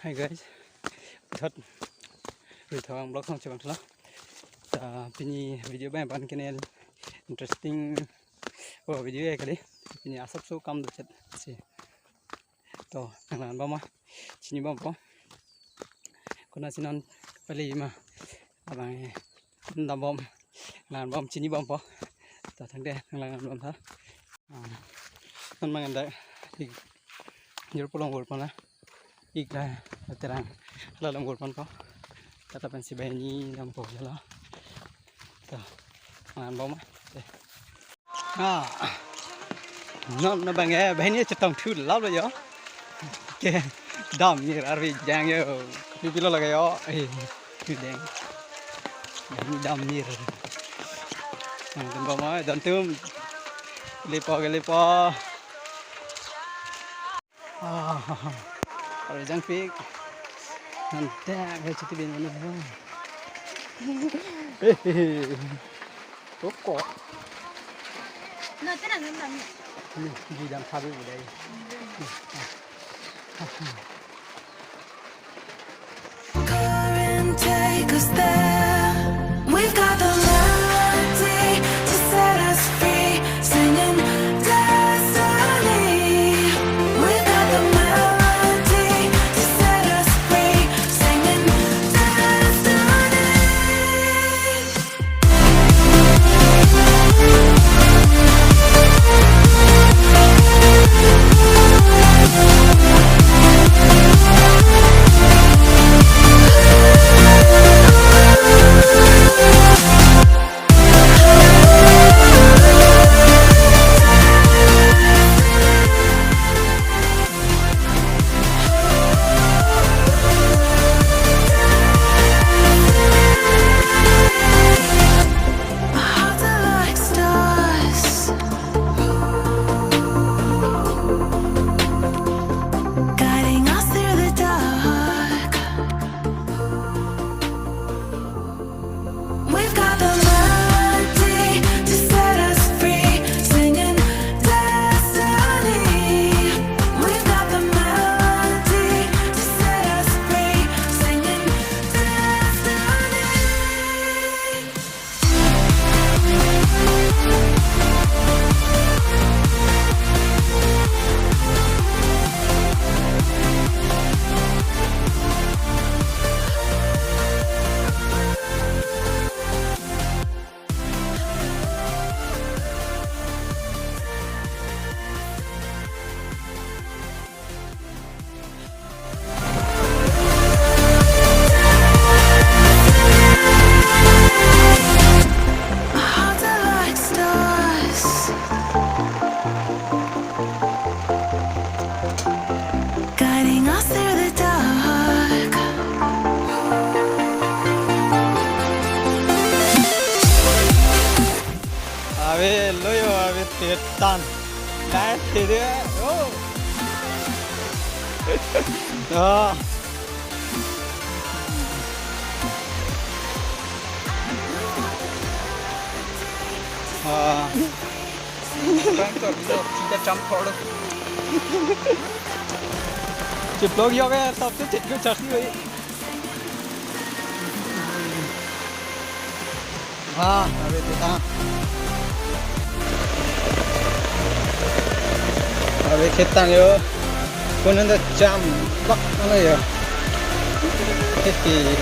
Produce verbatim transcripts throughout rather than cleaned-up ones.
Hi guys, thot video ang vlog song chevang thulo. Ta pini video abang abang kene interesting, oh, video ya kali. Pini asapso kam dochet si. To nanglang bom ma, chinibompo. Konatsi non pali ma abang, eh, dambom, nanglang bom, chinibompo. To thangte nanglang bom tha. Ah, non mangan dak ik jor polong bor pana. Ik la terang la long bor panpo. Tata pensi banghini dampo jalo. To nanglang bom ma. Eh. Ah. Non na bang eh, banghini chetong thu lalo yo. Ke dam ni arvi jang yo. Pi pilo lage yo. Eh, thu deng. Banghini dam ni. Nang tum ba mai dan tum. Lepo ke lepo. Ah. Arvi jangpik. Nanti ke chuti bin mana. Toko. No, tena nang dam. Ni, di dam sabi budai. Come and take us there. We've got the melody to set us free, singing destiny. We've got the melody to set us free, singing destiny. My heart's alive stars, guiding us through the dark. We've got the melody to set us free, singing destiny. We've got the melody to set us free, singing destiny. My heart's alive stars, guiding us through the dark. Ave lo yo, ave tetan. Nice video. Oh. Ah. Ah. Bang to, to, kita campur. Ceplok yo ke, top tu cek ke cak ni. Ah, ave tetan. Ave tetan yo. Konat ta cham bak ano yo. Hehe.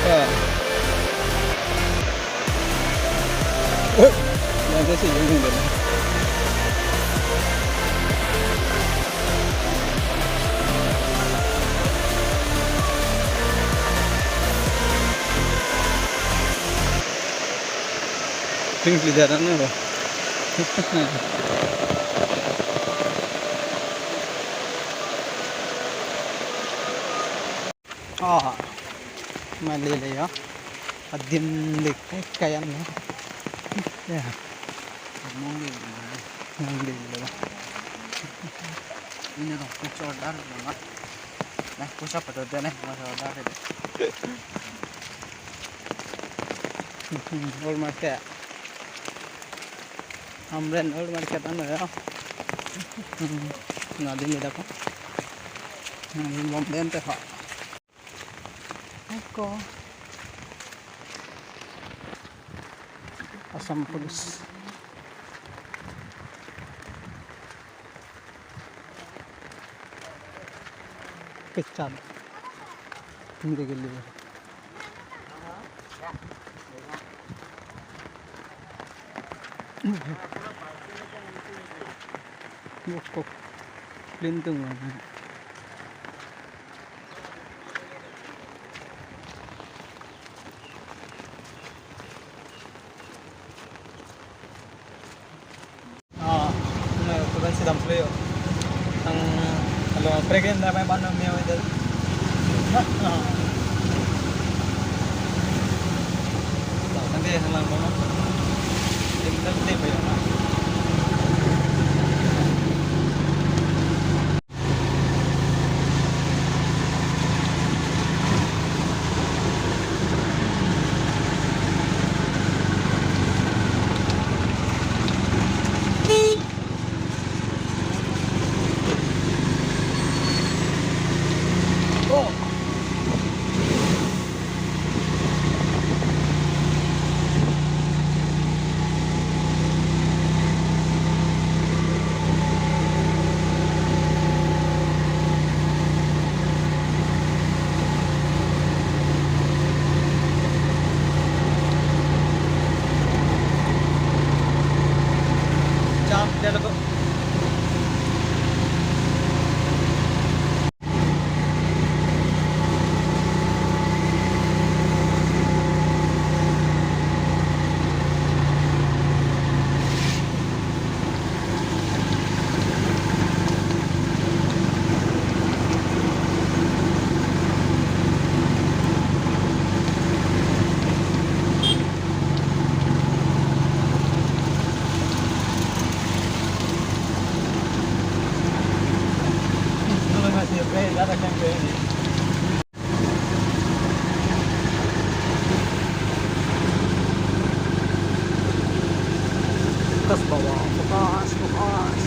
Ah. Oi, nanti sih yang ini. Pink leader ano ba? Oh, malele ya. Adim lik kai kayan ya. Ya. Mong lik. Mong lik lo. Ini dong, push order lo, Mak. Nah, push up atau deh, nah, push order deh. Old market. Hamren old market ano ya. Nadi ni dapat. Hmm, bom den te ha. Ako. Assam Police. Pechan. Hindi gili. Wok kok. Lintung mana. Ah, na, turan sidam play yo. Ang, alo, pregnant na pa, paano may weather? Ah. Nanti halang mo, no? Tingnan, tingnan pa yun, ah. Jump, dia lagu. Fokus bawah, fokus, fokus.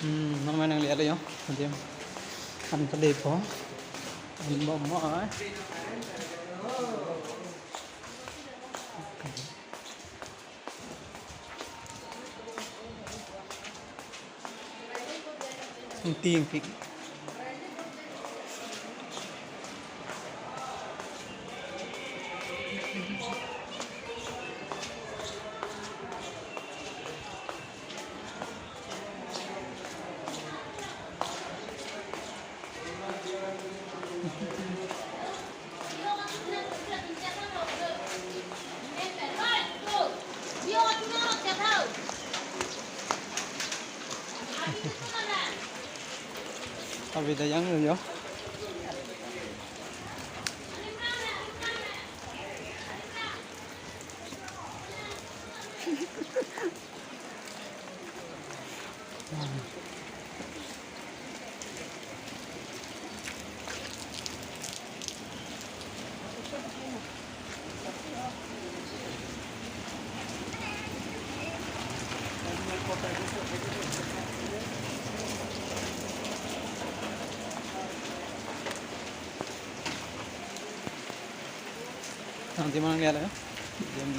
Hmm, non mai nangle-et lo yo. Adim. An kali po. An bom mo ai. Ting ting. Abi dak janglo yo. Nanti mana dia lah? Jam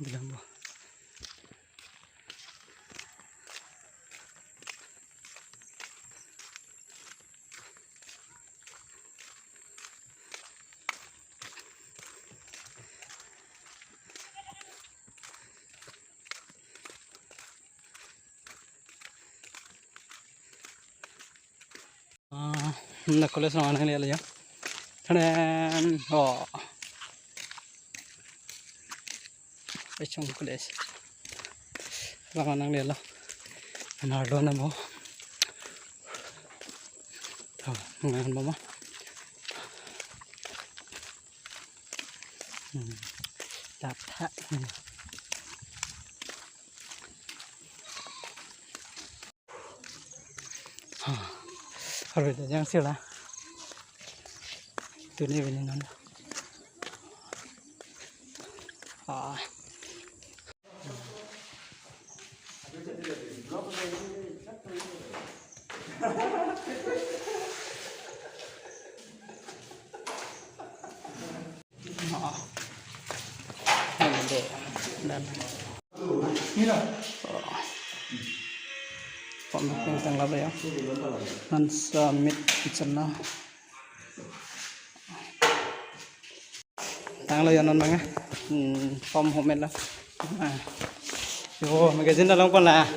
Bilang bo. Ah, na college along nanglelo ya. Thanen, oh. Pechong college. Along nanglelo. Nardo na mo. Oh, ngan mama. Hmm. Tap tap. Hmm. Ha. Harve ta jang sila. Tuni bini non. Ha. Ha. Ini deh. Dan. Pom peng tanglo ya. Nan sa mit kitchen na. Tanglo ya non manga. Hmm, pom home la. Ah. Yo, magazine along pon la.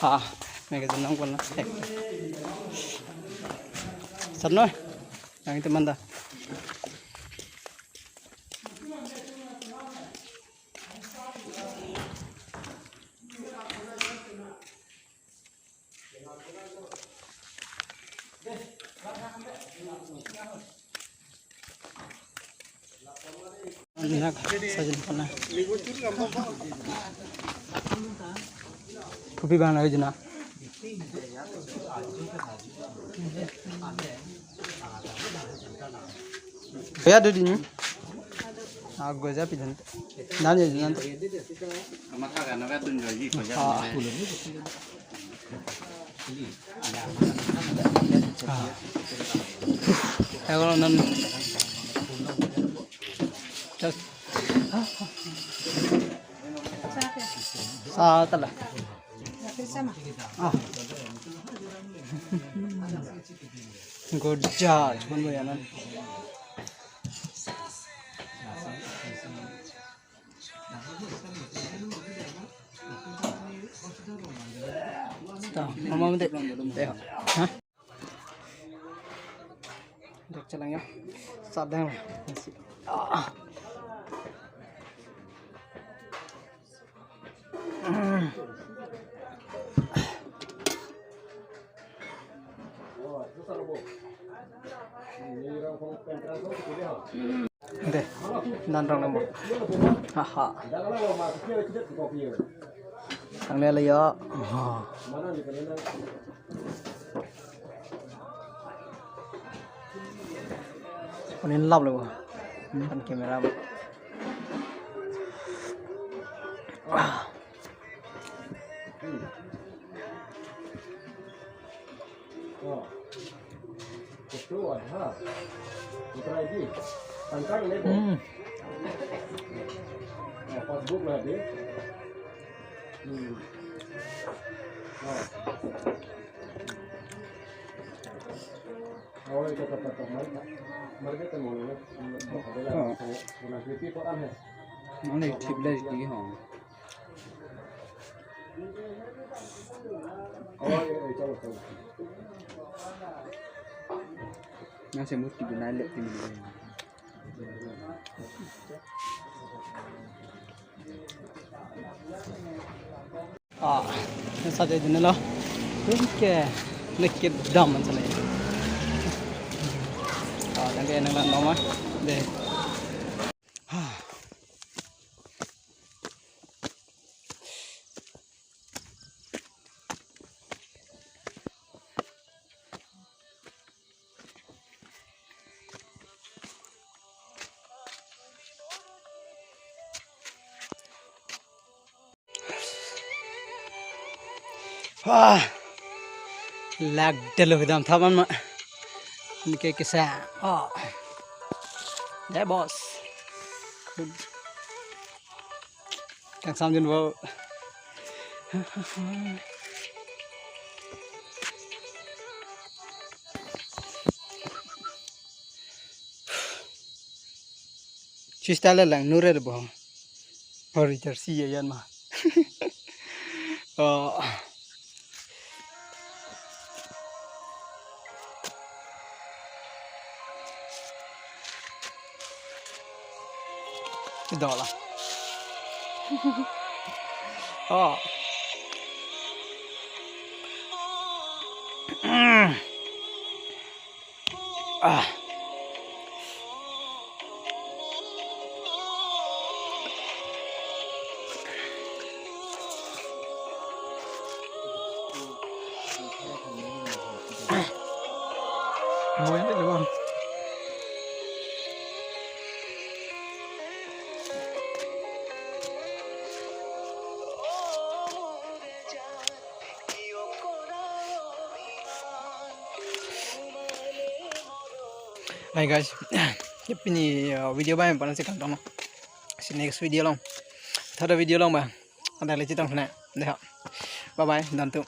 Ah, magazine along pon la. Eh. Sarno. Yang itu mana? Anak sajen pernah. Kopi bang lagi jena. Ya, ada di ni. Ah, gua aja pinjam. Nanya, nanya. Ah. Ah. Ayo, non. Just. Ah, tala. Ah. Good job, cuman bayanan. Dah, mama mende. Teh. Hah? Dek chelang ya. Sadang. Ah. Deh, dan rong nombor. Haha. Tang le le yo. Panin lap le bo. Kan camera bo. Ah. Hmm. Passbook la de. Hmm. Oh. Oh, ito, ito, ito, ito. Mar-, mar-, ito mo, no? Oh. Ano yung tubeless di ho? Oh, ito, ito, ito. Nang semut di benai lek di mana? Ah, nasa de dun lo. Oke, naked dam man sana. Ah, tangke nang lang nama. De. Ah. Ah, lag delo kedam thaban ma. Nike kesa. Oh. Deh, bos. Kangsam jun bo. Chista le lang nure bo. Hori jersey ya yan ma. Oh. Idola. Oh. Ah. Hi guys, pini, uh, video abang pen si kangton lo. Si next video along, third video along ba, ada lagi chetong sana. Deh, bye bye, done tu.